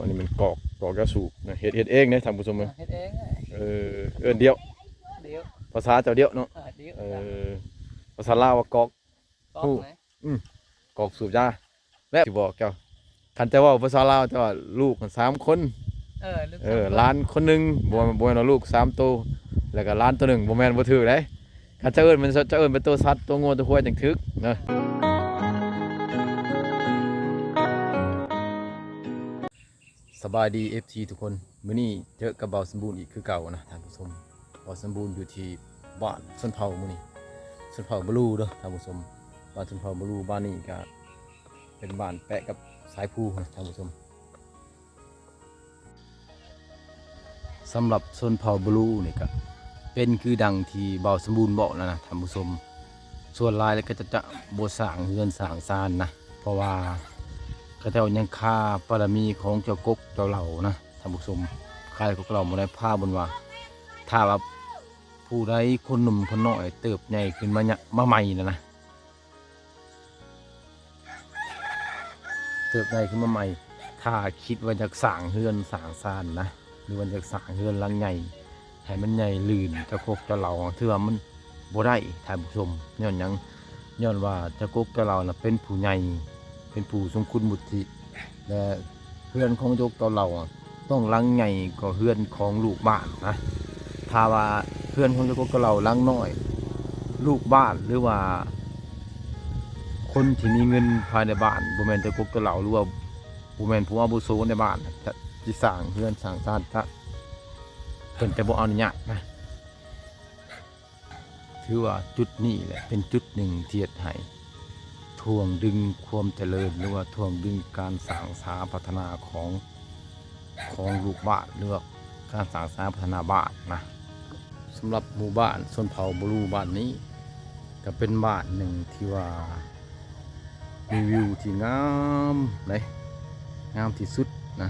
ອັນນີ້ແມ່ນກອກ ກອກຢາສູບນະ ເຮັດ ເຮັດເອງເດ້ທ່ານຜູ້ຊົມເອີຍ. ເຮັດເອງເອີຍ. ເອີ ເອີ້ນດຽວ ດຽວ ພາສາເຈົ້າດຽວເນາະ. ເອີ ດຽວ ເອີ ພາສາລາວວ່າກອກ. ກອກ ຫຍັງ? ອືມ ກອກສູບຢາ. ແລ້ວຊິບອກເຈົ້າ ຄັນຈະເວົ້າພາສາລາວ ເຈົ້າວ່າລູກຫັ້ນສາມຄົນ. ເອີ ລູກ ເອີ ສາມຄົນ ຫຼານຄົນໜຶ່ງ ບໍ່ ບໍ່ແມ່ນວ່າລູກສາມໂຕ ແລ້ວກໍຫຼານໂຕໜຶ່ງ ບໍ່ແມ່ນ ບໍ່ຖືກເດ້. ຄັນຈະເອີ້ນ ມັນຈະເອີ້ນເປັນໂຕສັດ ໂຕງົວ ໂຕຄວາຍຈັ່ງຖືກເນາະ. ສະບາຍດີ ເອັຟຊີ ທຸກຄົນ, ມື້ນີ້ເຈີກັບບ່າວສົມບູນອີກຄືເກົ່ານະທ່ານຜູ້ຊົມ. ບ່າວສົມບູນຢູ່ທີ່ບ້ານຊົນເຜົ່າມື້ນີ້ ຊົນເຜົ່າບະລູເດີທ່ານຜູ້ຊົມ. ບ້ານຊົນເຜົ່າບະລູ ບ້ານນີ້ກະເປັນບ້ານແປະກັບສາຍພູນະທ່ານຜູ້ຊົມ. ສຳລັບຊົນເຜົ່າບະລູນີ້ກະເປັນຄືດັ່ງທີ່ບ່າວສົມບູນບອກນັ້ນນະທ່ານຜູ້ຊົມ. ສ່ວນຫຼາຍແລ້ວເຂົາເຈົ້າຈະບໍ່ສ້າງເຮືອນສ້າງຊານນະ ເພາະວ່າເຂົາເຈົ້າຍັງຄາບາລະມີຂອງເຈົ້າກົກເຈົ້າເຫຼົ່ານະທ່ານຜູ້ຊົມ. ຄາເຈົ້າກົກເຈົ້າເຫຼົ່າບໍ່ໄດ້ ພາເພິ່ນວ່າ ຖ້າວ່າຜູ້ໃດຄົນໜຸ່ມຄົນນ້ອຍເຕີບໃຫຍ່ຂຶ້ນມາ ມາໃໝ່ນະນະ ເຕີບໃຫຍ່ຂຶ້ນມາໃໝ່ ຖ້າຄິດວ່າຢາກສ້າງເຮືອນສ້າງຊານນະ ຫຼືວ່າຢາກສ້າງເຮືອນຫຼັງໃຫຍ່ໃຫ້ມັນໃຫຍ່ລື່ນ ເຈົ້າກົກເຈົ້າເຫຼົ່າ ຖືວ່າມັນບໍ່ໄດ້ທ່ານຜູ້ຊົມ. ຍ້ອນຫຍັງ? ຍ້ອນວ່າເຈົ້າກົກເຈົ້າເຫຼົ່ານະເປັນຜູ້ໃຫຍ່ ເປັນຜູ້ຊົງຄຸນວຸດທິ ແລະ ເຮືອນຂອງເຈົ້າກົກເຈົ້າເຫຼົ່າຕ້ອງຫຼັງໃຫຍ່ກວ່າເຮືອນຂອງລູກບ້ານນະ. ຖ້າວ່າເຮືອນຂອງເຈົ້າກົກເຈົ້າເຫຼົ່າຫຼັງນ້ອຍ ລູກບ້ານ ຫຼືວ່າຄົນທີ່ມີເງິນພາຍໃນບ້ານ ບໍ່ແມ່ນເຈົ້າກົກເຈົ້າເຫຼົ່າ ຫຼືວ່າບໍ່ແມ່ນຜູ້ອາວຸໂສໃນບ້ານ ຈະຊິສ້າງເຮືອນສ້າງຊານ ຈະ ເພິ່ນຈະບໍ່ອະນຸຍາດນະ. ຖືວ່າຈຸດນີ້ແຫຼະເປັນຈຸດໜຶ່ງທີ່ເຮັດໃຫ້ຖ່ວງດຶງຄວາມຈະເລີນ ຫຼືວ່າຖ່ວງດຶງການສ້າງສາພັດທະນາຂອງ ຂອງລູກບ້ານ ຫຼືວ່າການສ້າງສາພັດທະນາບ້ານນະ. ສຳລັບໝູ່ບ້ານຊົນເຜົ່າບະລູບ້ານນີ້ ກະເປັນບ້ານໜຶ່ງທີ່ວ່າ ມີວິວທີ່ງາມເດ້ ງາມທີ່ສຸດນະ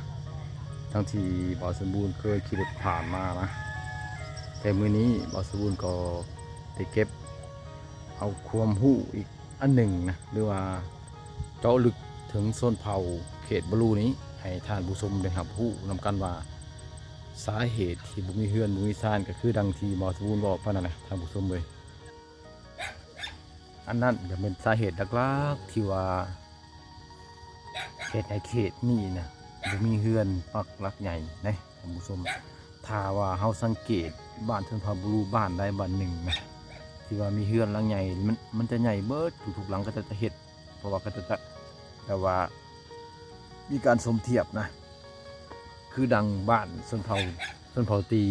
ທັງທີ່ບ່າວສົມບູນເຄີຍຂີ່ລົດຜ່ານມານະ. ແຕ່ມື້ນີ້ບ່າວສົມບູນກໍໄດ້ເກັບເອົາຄວາມຮູ້ອີກອັນໜຶ່ງນະ ຫຼືວ່າເຈາະລຶກເຖິງຊົນເຜົ່າເຂດບະລູນີ້ ໃຫ້ທ່ານຜູ້ຊົມໄດ້ຮັບຮູ້ນຳກັນວ່າ ສາເຫດທີ່ບໍ່ມີເຮືອນບໍ່ມີຊານ ກໍຄືດັ່ງທີ່ບ່າວສົມບູນເວົ້າໄປນັ້ນແຫຼະທ່ານຜູ້ຊົມເອີຍ. ອັນນັ້ນກໍເປັນສາເຫດຫຼັກໆທີ່ວ່າເຮັດໃຫ້ເຂດນີ້ນະ ບໍ່ມີເຮືອນປັກຫຼັກໃຫຍ່ເດ້ທ່ານຜູ້ຊົມ. ຖ້າວ່າເຮົາສັງເກດບ້ານຊົນເຜົ່າບະລູບ້ານໃດບ້ານໜຶ່ງນະ ທີ່ວ່າມີເຮືອນຫຼັງໃຫຍ່ ມັນ ມັນຈະໃຫຍ່ເບິດທຸກໆຫຼັງ ເຂົາເຈົ້າຈະເຮັດ ເພາະວ່າເຂົາເຈົ້າຈະ ແບບວ່າມີການສົມທຽບນະ ຄືດັ່ງບ້ານຊົນເຜົ່າ ຊົນເຜົ່າຕີ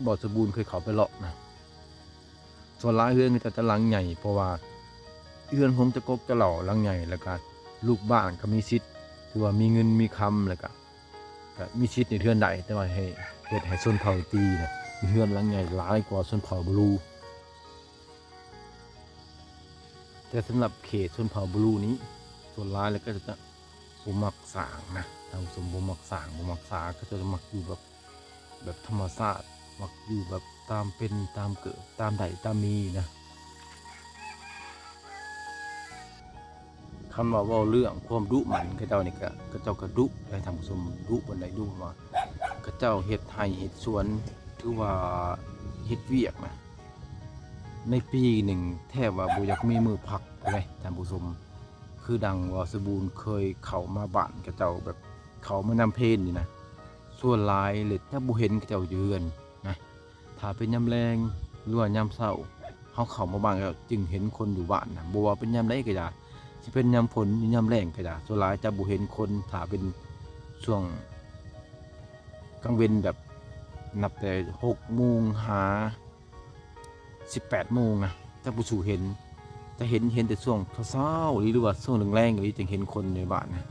ບ່າວສົມບູນເຄີຍເຂົ້າໄປເລາະນະ. ສ່ວນຫຼາຍເຮືອນເຂົາເຈົ້າຈະຫຼັງໃຫຍ່ ເພາະວ່າເຮືອນຂອງເຈົ້າກົກເຈົ້າເຫຼົ່າຫຼັງໃຫຍ່ ແລ້ວກະລູກບ້ານກໍມີສິດ ຖືວ່າມີເງິນມີຄຳ ແລ້ວກະ ກະມີສິດໃນເຮືອນໃດ ແຕ່ວ່າໃຫ້ ເຮັດໃຫ້ຊົນເຜົ່າຕີນະ ມີເຮືອນຫຼັງໃຫຍ່ຫຼາຍກວ່າຊົນເຜົ່າບະລູ. ແຕ່ສຳລັບເຂດຊົນເຜົ່າບະລູນີ້ ສ່ວນຫຼາຍແລ້ວເຂົາເຈົ້າຈະບໍ່ມັກສ້າງນະ ທ່ານຜູ້ຊົມ ບໍ່ມັກສ້າງ ບໍ່ມັກສາ ເຂົາເຈົ້າຈະມັກຢູ່ແບບ ແບບທຳມະຊາດ ມັກຢູ່ແບບຕາມເປັນຕາມເກີດ ຕາມໄດ້ຕາມມີນະ. ຄັນວ່າເວົ້າເລື່ອງຄວາມດຸໝັ່ນເຂົາເຈົ້ານີ້ກະ ເຂົາເຈົ້າກະດຸໄດ໋ທ່ານຜູ້ຊົມ ດຸປານໃດ ດຸວ່າເຂົາເຈົ້າເຮັດໄຮ່ເຮັດສວນ ຖືວ່າເຮັດວຽກນະ ໃນປີໜຶ່ງແທບວ່າບໍ່ຢາກມີມື້ພັກເລີຍທ່ານຜູ້ຊົມ. ຄືດັ່ງວ່າສົມບູນເຄີຍເຂົ້າມາບ້ານເຂົາເຈົ້າ ແບບເຂົ້າມາຍາມເພນນີ້ນະ ສ່ວນຫຼາຍເລີຍຈະບໍ່ເຫັນເຂົາເຈົ້າຢູ່ເຮືອນນະ. ຖ້າເປັນຍາມແລງ ຫຼືວ່າຍາມເຊົ້າ ເຮົາເຂົ້າມາບ້ານແລ້ວຈຶ່ງເຫັນຄົນຢູ່ບ້ານນະ ບໍ່ວ່າເປັນຍາມໃດກໍຢ່າ ຊິເປັນຍາມຝົນ ຫຼື ຍາມແລ້ງກໍຢ່າ ສ່ວນຫຼາຍຈະບໍ່ເຫັນຄົນ. ຖ້າເປັນຊ່ວງກາງເວັນ ແບບນັບແຕ່ຫົກໂມງຫາສິບແປດໂມງນະ ຈະບໍ່ສູ່ເຫັນ ຈະເຫັນ ເຫັນແຕ່ຊ່ວງເຊົ້າໆອີ່ຫຼີ ຫຼືວ່າຊ່ວງແລງໆອີ່ຫຼີ ຈຶ່ງເຫັນຄົນໃນບ້ານນະ.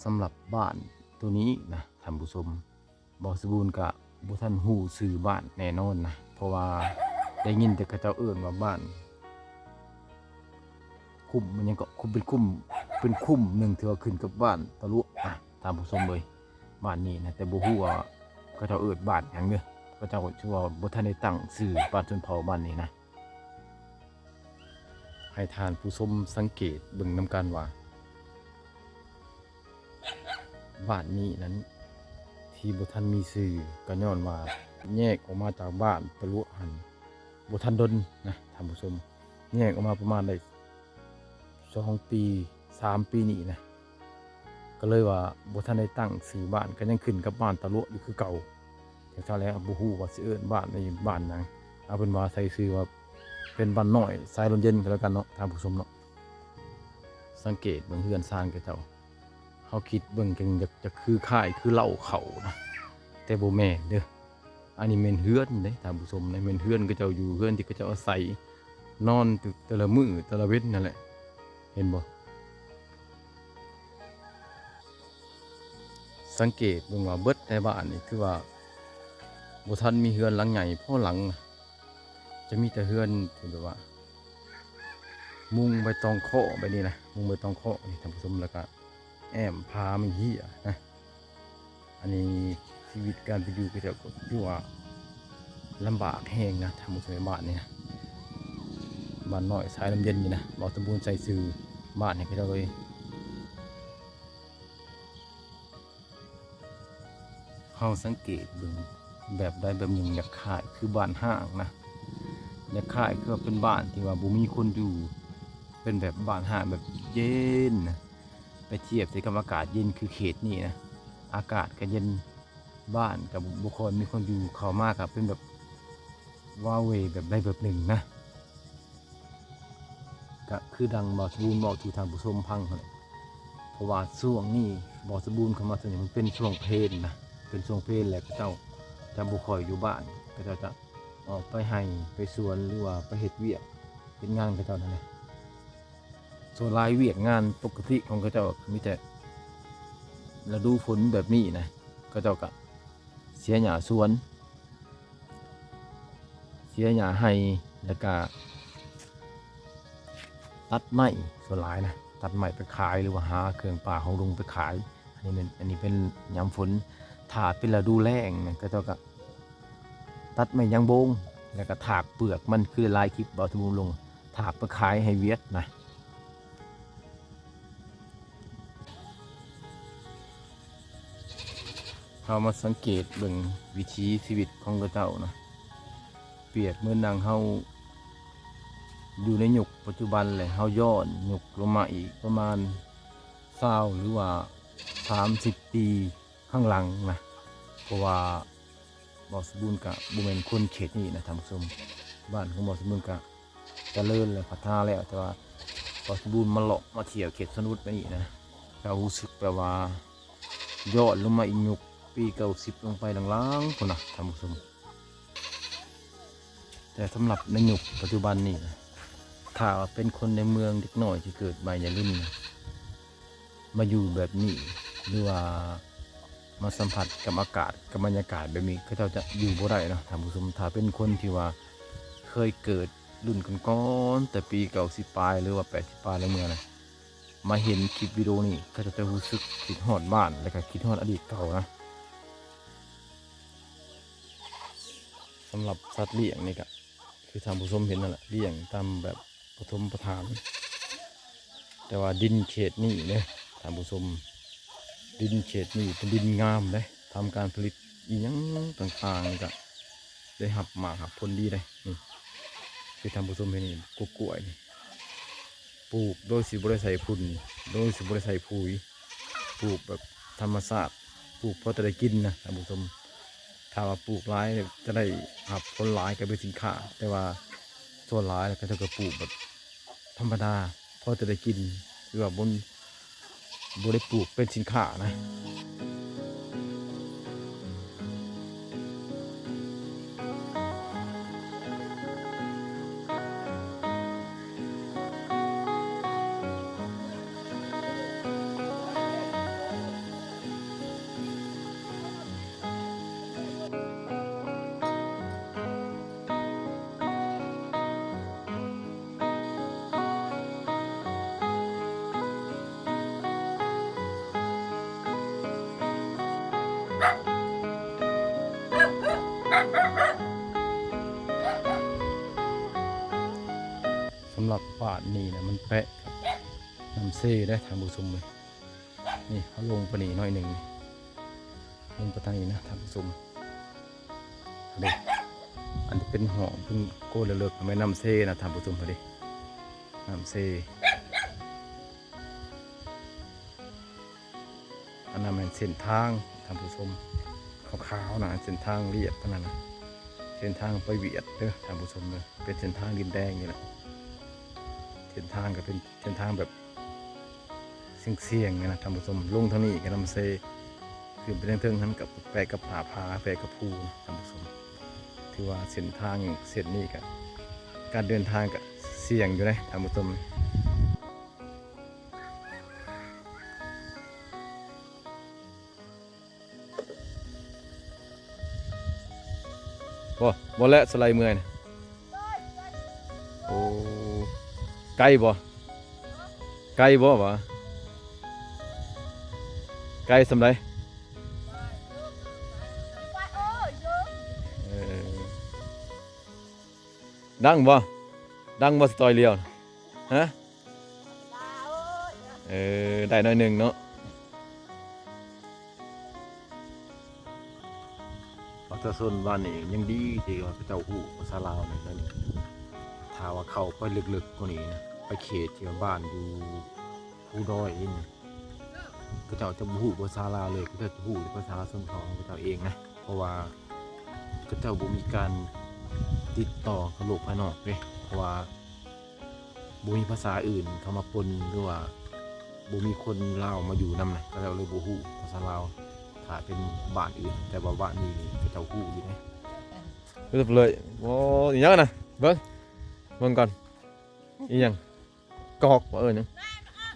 ສຳລັບບ້ານໂຕນີ້ນະທ່ານຜູ້ຊົມ ບ່າວສົມບູນກະບໍ່ທັນຮູ້ຊື່ບ້ານແນ່ນອນນະ ເພາະວ່າໄດ້ຍິນແຕ່ເຂົາເຈົ້າເອີ້ນວ່າບ້ານ ຄຸ້ມ ມັນຫຍັງເກາະ ຄຸ້ມ ເປັນຄຸ້ມ ເປັນຄຸ້ມໜຶ່ງທີ່ວ່າຂຶ້ນກັບບ້ານຕະຫຼວະນະທ່ານຜູ້ຊົມເອີຍ. ບ້ານນີ້ນະ ແຕ່ບໍ່ຮູ້ວ່າເຂົາເຈົ້າເອີ້ນບ້ານຫຍັງເດີ ເຂົາເຈົ້າຖືວ່າບໍ່ທັນໄດ້ຕັ້ງຊື່ບ້ານຊົນເຜົ່າບ້ານນີ້ນະ. ໃຫ້ທ່ານຜູ້ຊົມສັງເກດເບິ່ງນຳກັນວ່າ ບ້ານນີ້ນັ້ນທີ່ບໍ່ທັນມີຊື່ ກໍຍ້ອນວ່າແຍກອອກມາຈາກບ້ານຕະຫຼວະຫັ້ນບໍ່ທັນດົນນະທ່ານຜູ້ຊົມ, ແຍກອອກມາປະມານໄດ້ສອງປີ ສາມປີນີ້ນະ. ກໍເລີຍວ່າບໍ່ທັນໄດ້ຕັ້ງຊື່ບ້ານ, ກໍຍັງຂຶ້ນກັບບ້ານຕະຫຼວະຢູ່ຄືເກົ່າ. ຈັ່ງຊັ້ນແລ້ວ ບໍ່ຮູ້ວ່າຊິເອີ້ນບ້ານໃດ ບ້ານຫຍັງ. ເອົາເປັນວ່າໃສ່ຊື່ວ່າເປັນບ້ານນ້ອຍສາຍລົມເຢັນກໍແລ້ວກັນເນາະທ່ານຜູ້ຊົມເນາະ. ສັງເກດເບິ່ງເຮືອນຊານເຂົາເຈົ້າ, ເຮົາຄິດເບິ່ງຈັ່ງຢາກ ຢາກຄືຄ້າຍຄືເລົ້າເຂົ້ານະ, ແຕ່ບໍ່ແມ່ນເດີ້. ອັນນີ້ແມ່ນເຮືອນເດ້ທ່ານຜູ້ຊົມ, ແມ່ນເຮືອນເຂົາເຈົ້າຢູ່, ເຮືອນທີ່ເຂົາເຈົ້າອາໄສນອນແຕ່ລະມື້ແຕ່ລະເວັນນັ້ນແຫຼະ. ເຫັນບໍ່? ສັງເກດເບິ່ງວ່າເບິດໃນບ້ານນີ້ ຄືວ່າບໍ່ທັນມີເຮືອນຫຼັງໃຫຍ່ພໍຫຼັງນະ, ຈະມີແຕ່ເຮືອນທີ່ແບບວ່າມຸງໃບຕອງເຄາະແບບນີ້ນະ, ມຸງໃບຕອງເຄາະນີ້ທ່ານຜູ້ຊົມ, ແລ້ວກະແອ້ມຜ້າໄມ້ເຫ້ຍນະ. ອັນນີ້ຊີວິດການເປັນຢູ່ເຂົາເຈົ້າກໍຖືວ່າລຳບາກແຮງນະທ່ານຜູ້ຊົມ, ບ້ານນີ້ນະ ບ້ານນ້ອຍສາຍນ້ຳເຢັນນີ້ນະ, ບ່າວສະບູນໃສ່ຊື່ບ້ານໃຫ້ເຂົາເຈົ້າເລີຍ. ເຮົາສັງເກດເບິ່ງແບບໃດແບບໜຶ່ງ ຢາກຄ້າຍຄືບ້ານຮ້າງນະ, ຢາກຄ້າຍຄືວ່າເປັນບ້ານທີ່ວ່າບໍ່ມີຄົນຢູ່, ເປັນແບບບ້ານຮ້າງແບບເຢັນນະ. ໄປທຽບໃສ່ກັບອາກາດເຢັນຄືເຂດນີ້ນະ, ອາກາດກໍເຢັນ, ບ້ານກໍບໍ່ຄ່ອຍມີຄົນຢູ່, ເຂົ້າມາກໍເປັນແບບວ້າເຫວແບບໃດແບບໜຶ່ງນະ. ກະຄືດັ່ງບ່າວສະບູນເວົ້າສູ່ທ່ານຜູ້ຊົມຟັງຫັ້ນແຫຼະ, ເພາະວ່າຊ່ວງນີ້ບ່າວສະບູນເຂົ້າມາຊ່ວງນີ້ມັນເປັນຊ່ວງເພນນະ, ເປັນຊ່ວງເພນແລ້ວເຂົາເຈົ້າຈະບໍ່ຄ່ອຍຢູ່ບ້ານ, ເຂົາເຈົ້າຈະອອກໄປໄຮ່ໄປສວນ ຫຼືວ່າໄປເຮັດວຽກເຮັດງານເຂົາເຈົ້ານັ້ນແຫຼະ. ສ່ວນຫຼາຍວຽກງານປົກກະຕິຂອງເຂົາເຈົ້າມີແຕ່ລະດູຝົນແບບນີ້ນະ, ເຂົາເຈົ້າກະເສຍຫຍ້າສວນ ເສຍຫຍ້າໄຮ່ ແລ້ວກະຕັດໄມ້ສ່ວນຫຼາຍນະ, ຕັດໄມ້ໄປຂາຍ ຫຼືວ່າຫາເຄື່ອງປ່າຂອງລຸງໄປຂາຍ. ອັນນີ້ແມ່ນ ອັນນີ້ເປັນຍາມຝົນ. ຖ້າເປັນລະດູແລ້ງນະ ເຂົາເຈົ້າກະຕັດໄມ້ຍາງໂບງ ແລ້ວກະຖາກເປືອກມັນ ຄືຫຼາຍຄລິບບ່າວສະບູນລົງ, ຖາກໄປຂາຍໃຫ້ຫວຽດນະ. ເຮົາມາສັງເກດເບິ່ງວິຖີຊີວິດຂອງເຂົາເຈົ້ານະ, ປຽບເໝືອນດັ່ງເຮົາຢູ່ໃນຍຸກປັດຈຸບັນ ແລະ ເຮົາຍ້ອນຍຸກລົງມາອີກປະມານຊາວ ຫຼືວ່າສາມສິບປີຂ້າງຫຼັງນະ, ເພາະວ່າ ບ່າວສະບູນກະບໍ່ແມ່ນຄົນເຂດນີ້ນະທ່ານຜູ້ຊົມ, ບ້ານຂອງບ່າວສະບູນກະຈະເລີນ ແລະ ພັດທະນາແລ້ວ, ແຕ່ວ່າບ່າວສະບູນມາເລາະມາທ່ຽວເຂດຊົນນະບົດແບບນີ້ນະ, ກະຮູ້ສຶກແບບວ່າຍ້ອນລົງມາອີກຍຸກປີເກົ້າສິບລົງໄປຫຼັງໆພຸ້ນນະທ່ານຜູ້ຊົມ. ແຕ່ສຳລັບໃນຍຸກປັດຈຸບັນນີ້ນະ, ຖ້າວ່າເປັນຄົນໃນເມືອງເດັກນ້ອຍທີ່ເກີດໃໝ່ໃນລຸ້ນນະ, ມາຢູ່ແບບນີ້ ຫຼືວ່າມາສຳຜັດກັບອາກາດ ກັບບັນຍາກາດແບບນີ້ ເຂົາເຈົ້າຈະຢູ່ບໍ່ໄດ້ເນາະທ່ານຜູ້ຊົມ. ຖ້າເປັນຄົນທີ່ວ່າເຄີຍເກີດລຸ້ນກ່ອນໆ ແຕ່ປີເກົ້າສິບປາຍ ຫຼືວ່າແປດສິບປາຍແລ້ວເມືອນະ, ມາເຫັນຄລິບວິດີໂອນີ້ ເຂົາເຈົ້າຈະຮູ້ສຶກຄິດຮອດບ້ານ ແລ້ວກະຄິດຮອດອະດີດເກົ່ານະ. ສຳລັບສັດລ້ຽງນີ້ກະ ຄືທ່ານຜູ້ຊົມເຫັນນັ້ນແຫຼະ, ລ້ຽງຕາມແບບປະຖົມປະຖານ. ແຕ່ວ່າດິນເຂດນີ້ເດ້ທ່ານຜູ້ຊົມ, ດິນເຂດນີ້ເປັນດິນງາມເດ້, ທຳການຜະລິດອີ່ຫຍັງຕ່າງໆ ກະໄດ້ຮັບໝາກຮັບຜົນດີເດ້. ນີ້ ຄືທ່ານຜູ້ຊົມເຫັນນີ້ ກົກກ້ວຍນີ້ ປູກໂດຍຊິບໍ່ໄດ້ໃສ່ຝຸ່ນ ໂດຍຊິບໍ່ໄດ້ໃສ່ປຸຍ, ປູກແບບທຳມະຊາດ, ປູກພໍແຕ່ໄດ້ກິນນະທ່ານຜູ້ຊົມ. ຖ້າວ່າປູກຫຼາຍຈະໄດ້ຮັບຜົນຫຼາຍ ກາຍເປັນສິນຄ້າ, ແຕ່ວ່າສ່ວນຫຼາຍເຂົາເຈົ້າກໍປູກແບບທຳມະດາ ພໍແຕ່ໄດ້ກິນ, ຄືວ່າບໍ່ ບໍ່ໄດ້ປູກເປັນສິນຄ້ານະ. ອັນນີ້ນະ ມັນແປະກັບນ້ຳເຊເດ້ທ່ານຜູ້ຊົມເອີຍ. ນີ້ ເຮົາລົງໄປນີ້ໜ້ອຍໜຶ່ງ ນີ້ ລົງໄປທາງນີ້ນະທ່ານຜູ້ຊົມ. ເດ້ ອັນທີ່ເປັນຫ້ອງເປັນໂກນເລິກໆ ແມ່ນນ້ຳເຊນະທ່ານຜູ້ຊົມເອີຍ. ເດ້ ນ້ຳເຊ. ອັນນັ້ນແມ່ນເສັ້ນທາງທ່ານຜູ້ຊົມ ຂາວໆນະ ເສັ້ນທາງລຽບອັນນັ້ນນະ ເສັ້ນທາງໄປຫວຽດເດີທ່ານຜູ້ຊົມເດີ. ເປັນເສັ້ນທາງດິນແດງນີ້ແຫຼະ ເສັ້ນທາງກໍເປັນເສັ້ນທາງແບບສ່ຽງໆນະທ່ານຜູ້ຊົມ. ລົງທາງນີ້ກໍນ້ຳເຊ ຂຶ້ນໄປທາງເທິງຫັ້ນກໍແປະກັບໜ້າຜາ ແປະກັບພູນະທ່ານຜູ້ຊົມ. ຖືວ່າເສັ້ນທາງເສັ້ນນີ້ກໍ ການເດີນທາງກໍສ່ຽງຢູ່ເດ້ທ່ານຜູ້ຊົມ. ບໍ່ ບໍ່ແລະ ສະໄລເມື່ອຍນະ. ໂອ້ ໄກບໍ່? ໄກບໍ່ຫວາ? ໄກສ່ຳໃດ? ເອີ ດັງບໍ່? ດັງບໍ່ ສະຕອຍລຽວນະ? ຮະ? ເອີ ໄດ້ໜ້ອຍໜຶ່ງເນາະ. ປະຊາຊົນບ້ານນີ້ຍັງດີທີ່ວ່າເຂົາເຈົ້າຮູ້ພາສາລາວນະ. ຖ້າວ່າເຂົ້າໄປເລິກໆກວ່ານີ້ນະ ໄປເຂດທີ່ວ່າບ້ານຢູ່ພູດອຍນີ້ ເຂົາເຈົ້າຈະບໍ່ຮູ້ພາສາລາວເລີຍ, ເຂົາເຈົ້າຈະຮູ້ແຕ່ພາສາຊົນເຜົ່າຂອງເຂົາເຈົ້າເອງນະ. ເພາະວ່າເຂົາເຈົ້າບໍ່ມີການຕິດຕໍ່ກັບໂລກພາຍນອກເດ້ ເພາະວ່າບໍ່ມີພາສາອື່ນເຂົ້າມາປົນ ຫຼືວ່າບໍ່ມີຄົນລາວມາຢູ່ນຳນະ, ເຂົາເຈົ້າເລີຍບໍ່ຮູ້ພາສາລາວ ຖ້າເປັນບ້ານອື່ນ. ແຕ່ວ່າບ້ານນີ້ເຂົາເຈົ້າຮູ້ຢູ່ເດ້. ເລີຍ ໂອ້ ອີຫຍັງນະ? ເບິ່ງ ເບິ່ງກ່ອນ. ອີຫຍັງ? ກອກບໍ່? ເອີ້ນຫຍັງ?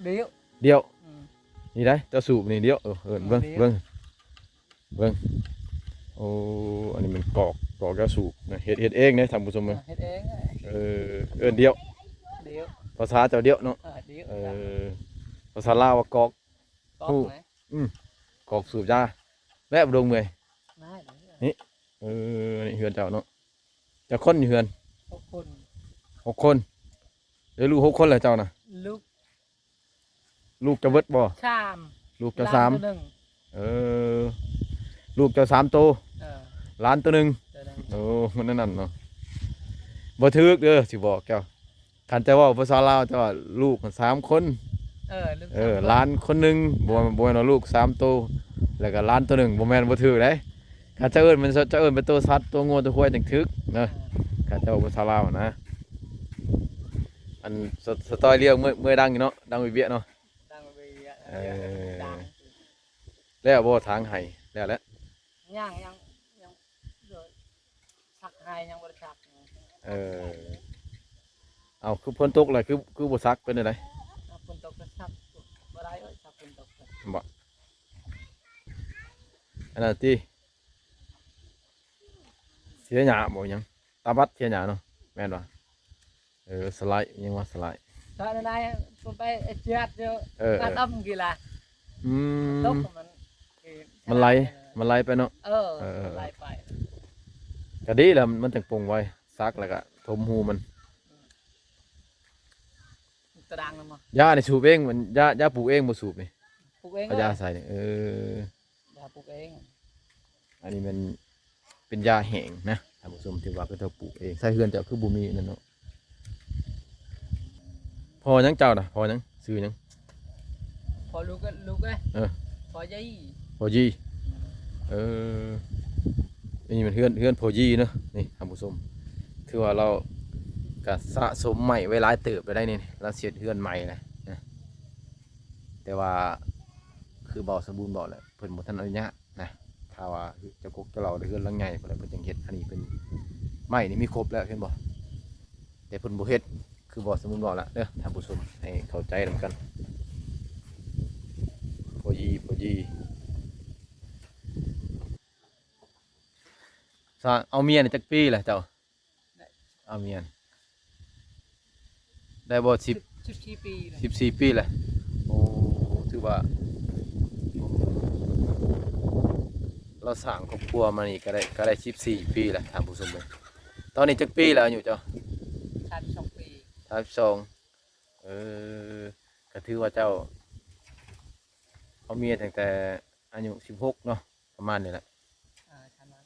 ດຽວ ດຽວ. ອືມ ນີ້ໄດ໋ ເຈົ້າສູບນີ້ດຽວ. ເອີ ເອີ້ນເບິ່ງ ເບິ່ງ ເບິ່ງ. ໂອ້ ອັນນີ້ແມ່ນກອກ ກອກເຈົ້າສູບນະ. ເຮັດ ເຮັດເອງເດ້ທ່ານຜູ້ຊົມເອີຍ. ເຮັດເອງ. ເອີ ເອີ້ນດຽວ ດຽວ. ພາສາເຈົ້າດຽວເນາະ. ເອີ ດຽວ. ເອີ ພາສາລາວວ່າກອກ. ກອກ. ຮູ້. ອືມ ກອກສູບຢາ. ແລ້ວບໍ່ ເມື່ອຍ. ນີ້ ເອີ ນີ້ເຮືອນເຈົ້າເນາະ. ຈັກຄົນຢູ່ເຮືອນ? ຫົກຄົນ. ຫົກຄົນ. ເອີ ລູກຫົກຄົນແຫຼະເຈົ້ານະ? ລູກ ລູກເຈົ້າເບິດບໍ່? ສາມ. ລູກເຈົ້າສາມ. ຫຼານໂຕໜຶ່ງ. ເອີ ລູກເຈົ້າສາມໂຕ. ເອີ ຫຼານໂຕໜຶ່ງ. ໂຕໜຶ່ງ. ໂອ້ ມັນແນວນັ້ນເນາະ. ບໍ່ຖືກເດີ ຊິບອກເຈົ້າ. ຄັນເຈົ້າເວົ້າພາສາລາວ ເຈົ້າວ່າລູກສາມຄົນ. ເອີ ລູກ ເອີ ສາມຄົນ. ຫຼານຄົນໜຶ່ງ. ບໍ່ ບໍ່ແມ່ນວ່າລູກສາມໂຕ ແລ້ວກໍຫຼານໂຕໜຶ່ງ. ບໍ່ແມ່ນ ບໍ່ຖືກເດ້. ຄັນເຈົ້າເອີ້ນ ມັນ ເຈົ້າເອີ້ນເປັນໂຕສັດ ໂຕງົວ ໂຕຄວາຍຈັ່ງຖືກນະ. ເອີ ຄັນເຈົ້າເວົ້າພາສາລາວນະ. ອັນ ສະ ສະຕອຍລຽວເມື່ອຍ ເມື່ອຍດັງຢູ່ເນາະ. ດັງວຽກໆເນາະ. ດັງວຽກໆ. ເອີ ດັງ. ແລ້ວບໍ່ ຖາງໄຮ່ແລ້ວແຫຼະ? ຍັງ ຍັງ ຍັງ ສັກໄຮ່ຍັງບໍ່ໄດ້ສັກ. ເອີ ເອົາ ຄືຝົນຕົກແລ້ວ ຄື ຄືບໍ່ສັກ ເປັນແນວໃດ? ເອົາ ຝົນຕົກກໍສັກບໍ່ໄດ້ເອີຍ ສັກຝົນຕົກ. ບໍ່ ອັນນັ້ນຕິ ເສຍຫຍ້າບໍ່ຫຍັງ ຕາບັດເສຍຫຍ້າເນາະ ແມ່ນບໍ່? ເອີ ສະໄລ ຍັງວ່າສະໄລ ສະໄລ ໄປເຈັດຢູ່. ເອີ ມາຕົ້ມກີລາ. ອືມ ຕົກມັນ ມັນໄຫຼ ມັນໄຫຼໄປເນາະ. ເອີ ເອີ ໄຫຼໄປ ກໍດີແລ້ວ ມັນຈັ່ງປົ່ງໄວ. ສັກແລ້ວກໍຖົມຮູມັນ. ຕະດັງນຳບໍ່? ຢານີ້ສູບເອງ ມັນ ຢາ ຢາປູກເອງບໍ່ ສູບນີ້? ປູກເອງ. ເອົາຢາໃສ່ນີ້. ເອີ ຢາປູກເອງ. ອັນນີ້ແມ່ນເປັນຢາແຫ້ງນະທ່ານຜູ້ຊົມ ທີ່ວ່າເຂົາເຈົ້າປູກເອງ. ໃສ່ເຮືອນເຈົ້າຄືບໍ່ມີອັນນັ້ນເນາະ? ພໍ່ຫຍັງເຈົ້ານະ? ພໍ່ຫຍັງ? ຊື່ຫຍັງ? ພໍ່ລູກ ລູກເອີຍ. ເອີ ພໍ່ຢີ່. ພໍ່ຢີ່. ເອີ ອັນນີ້ແມ່ນເຮືອນ ເຮືອນພໍ່ຢີ່ເນາະ ນີ້ທ່ານຜູ້ຊົມ. ຖືວ່າລາວກະສະສົມໄມ້ໄວ້ຫຼາຍເຕີບແລ້ວໄດ໋ນີ້ ລາວຊິເຮັດເຮືອນໃໝ່ນະ. ແຕ່ວ່າຄືບ່າວສະບູນບອກແຫຼະ ເພິ່ນບໍ່ທັນອະນຸຍາດນະ. ຖ້າວ່າເຈົ້າກົກເຈົ້າເຫຼົ່າໄດ້ເຮືອນຫຼັງໃຫຍ່ພຸ້ນແຫຼະ ເພິ່ນຈັ່ງເຮັດ. ອັນນີ້ເພິ່ນ ໄມ້ນີ້ມີຄົບແລ້ວ ເຫັນບໍ່? ແຕ່ເພິ່ນບໍ່ເຮັດ ຄືບ່າວສະບູນບອກແຫຼະເດີທ່ານຜູ້ຊົມ ໃຫ້ເຂົ້າໃຈນຳກັນ. ພໍດີ ພໍດີ. ສາ ເອົາເມຍນີ້ຈັກປີແລ້ວເຈົ້າ? ເອົາເມຍນີ້ໄດ້ບໍ່? ສິບ ສິບສີ່ປີແລ້ວ. ສິບສີ່ປີແລ້ວ. ໂອ້ ຖືວ່າລາວສ້າງຄອບຄົວມານີ້ກໍໄດ້ ກໍໄດ້ສິບສີ່ປີແລ້ວທ່ານຜູ້ຊົມເອີຍ. ຕອນນີ້ຈັກປີແລ້ວອາຍຸເຈົ້າ? ສາມສິບສອງປີ. ສາມສິບສອງ. ເອີ ກໍຖືວ່າເຈົ້າເອົາເມຍຕັ້ງແຕ່ອາຍຸສິບຫົກເນາະ ປະມານນີ້ແຫຼະ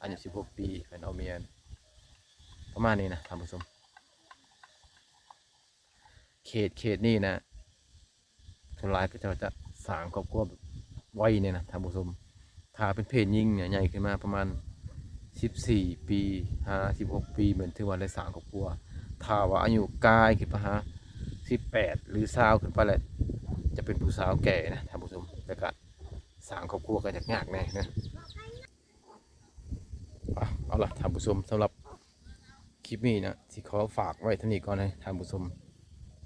ອາຍຸສິບຫົກປີ ເພິ່ນເອົາເມຍ ປະມານນີ້ນະທ່ານຜູ້ຊົມ. ເຂດ ເຂດນີ້ນະ ສ່ວນຫຼາຍເຂົາເຈົ້າຈະສ້າງຄອບຄົວແບບໄວນີ້ນະທ່ານຜູ້ຊົມ. ຖ້າເປັນເພດຍິງນີ້ ໃຫຍ່ຂຶ້ນມາປະມານສິບສີ່ປີຫາສິບຫົກປີ ແມ່ນຖືວ່າໄດ້ສ້າງຄອບຄົວ. ຖ້າວ່າອາຍຸກາຍຂຶ້ນໄປຫາສິບແປດ ຫຼື ຊາວຂຶ້ນໄປແລ້ວ ຈະເປັນຜູ້ສາວແກ່ນະທ່ານຜູ້ຊົມ ແລ້ວກະສ້າງຄອບຄົວກໍຍາກໆແດ່ນະ. ອ່ະ ເອົາລະທ່ານຜູ້ຊົມ, ສຳລັບຄລິບນີ້ນະ ຊິຂໍຝາກໄວ້ເທົ່ານີ້ກ່ອນເດີທ່ານຜູ້ຊົມ.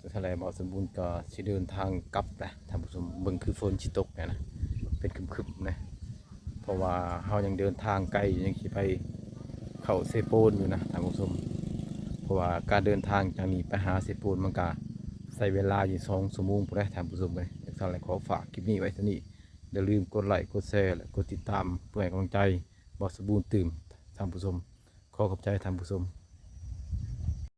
ຈັ່ງຊັ້ນແລ້ວ ບ່າວສົມບູນກໍຊິເດີນທາງກັບແຫຼະທ່ານຜູ້ຊົມ. ເບິ່ງຄືຝົນຊິຕົກແດ່ນະ ເປັນຄຶມໆນະ ເພາະວ່າເຮົາຍັງເດີນທາງໄກຢູ່, ຍັງຊິໄປເຂົ້າເຊໂປນຢູ່ນະທ່ານຜູ້ຊົມ. ເພາະວ່າການເດີນທາງຈາກນີ້ໄປຫາເຊໂປນ ມັນກະໃຊ້ເວລາຢູ່ສອງຊົ່ວໂມງພຸ້ນແຫຼະທ່ານຜູ້ຊົມເອີຍ. ຈັ່ງຊັ້ນແລ້ວ ຂໍຝາກຄລິບນີ້ໄວ້ເທົ່ານີ້. ຢ່າລືມກົດໄລ້ ກົດແຊ ແລະ ກົດຕິດຕາມ ເພື່ອໃຫ້ກຳລັງໃຈບ່າວສົມບູນຕື່ມທ່ານຜູ້ຊົມ. ຂໍຂອບໃຈທ່ານຜູ້ຊົມ.